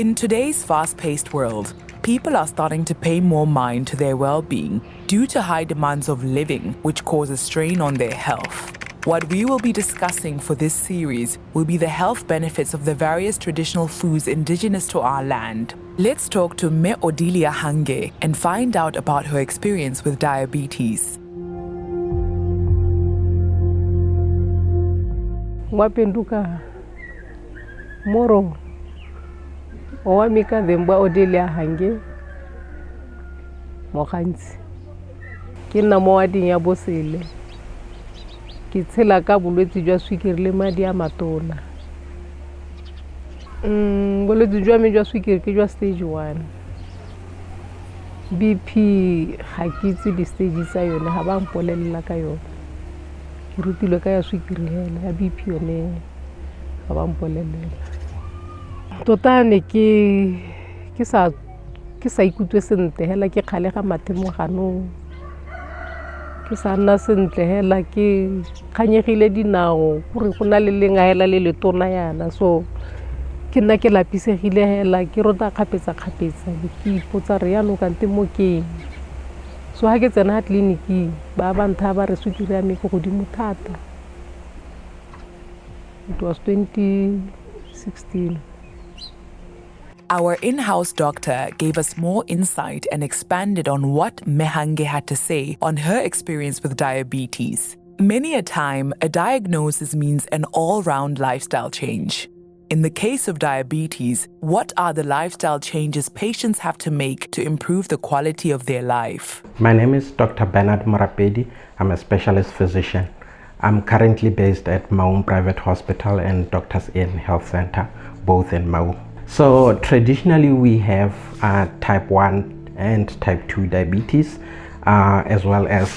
In today's fast paced world, people are starting to pay more mind to their well being due to high demands of living, which causes strain on their health. What we will be discussing for this series will be the health benefits of the various traditional foods indigenous to our land. Let's talk to Mme Odilia Hange and find out about her experience with diabetes. Mwapenduka moro owamika thembwa Odelia Hange Mogantsi. Ke nna mo wading ya Bosele. Ke tshela ka bolwetse jwa sukiri le madi a matona. Bolwetse jwa me jwa sukiri ke jwa stage 1. BP ga ke itse di-stage tsa yone, ga ba mpolelela ka yone. Ke rutilwe ka ya sukiri hela, ya BP yone ga ba mpolelela. Tota ne ke sa ikutlwe sentle hela, ke kgalega mathe mo ganong, ke sa nna sentle hela, ke kganyegile dinao, kore go na le lenga hela le letona yana. So ke nna ke lapisegile hela, ke rota kgapetsa-kgapetsa, ke ipotsa re yanong kante mo keng. So ga ke tsena tleliniking, ba ba nthaya ba re sukiri ya me ko godimo thata. It was 2016. Our in house doctor gave us more insight and expanded on what Mme Hange had to say on her experience with diabetes. Many a time, a diagnosis means an all round lifestyle change. In the case of diabetes, what are the lifestyle changes patients have to make to improve the quality of their life? My name is Dr. Bernard Morapedi. I'm a specialist physician. I'm currently based at Maun Private Hospital and Doctors Inn Health Center, both in Maun. So traditionally we have type 1 and type 2 diabetes, as well as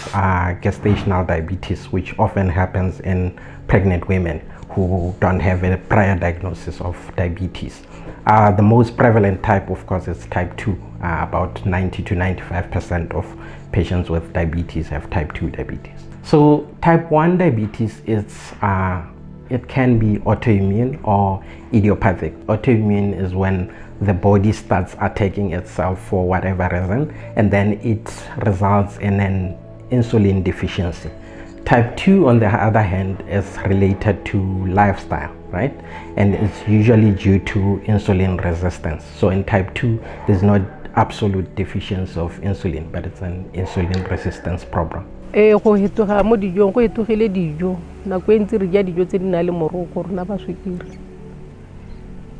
gestational diabetes, which often happens in pregnant women who don't have a prior diagnosis of diabetes. The most prevalent type, of course, is type 2. About 90 to 95% of patients with diabetes have type 2 diabetes. So type 1 diabetes is it can be autoimmune or idiopathic. Autoimmune is when the body starts attacking itself for whatever reason, and then it results in an insulin deficiency. Type 2, on the other hand, is related to lifestyle, right? And it's usually due to insulin resistance. So in type 2, there's not absolute deficiency of insulin, but it's an insulin resistance problem. Ee, go fetoga mo dijong, go fetogile dijo. Nako e ntsi re ja dijo tse di nang le morogo rona ba sukiri,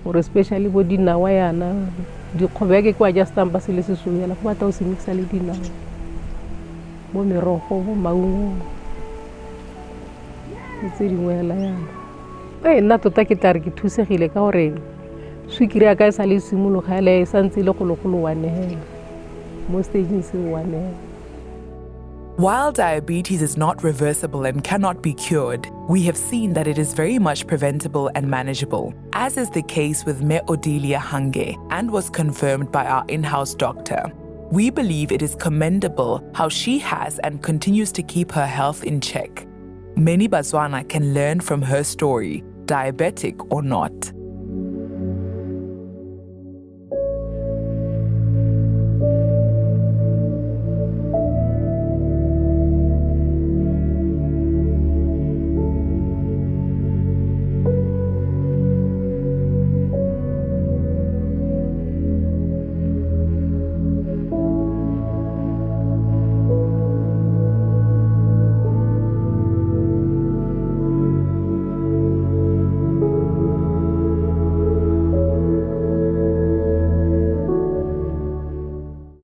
gore especially bo dinawa yana, dikgobe ke kwa ja stampa se le sesweu hela, go batla o se mixa le dinawa, bo merogo, bo maungo le tse dingwe hela yana. Ee, nna tota ke tla re ke thusegile ka gore sukiri ya ka e sa le simologa hela, e santse e le gologolo one hela, mo stageng se one hela. While diabetes is not reversible and cannot be cured, we have seen that it is very much preventable and manageable, as is the case with Mme Odilia Hange and was confirmed by our in house doctor. We believe it is commendable how she has and continues to keep her health in check. Many Batswana can learn from her story, diabetic or not.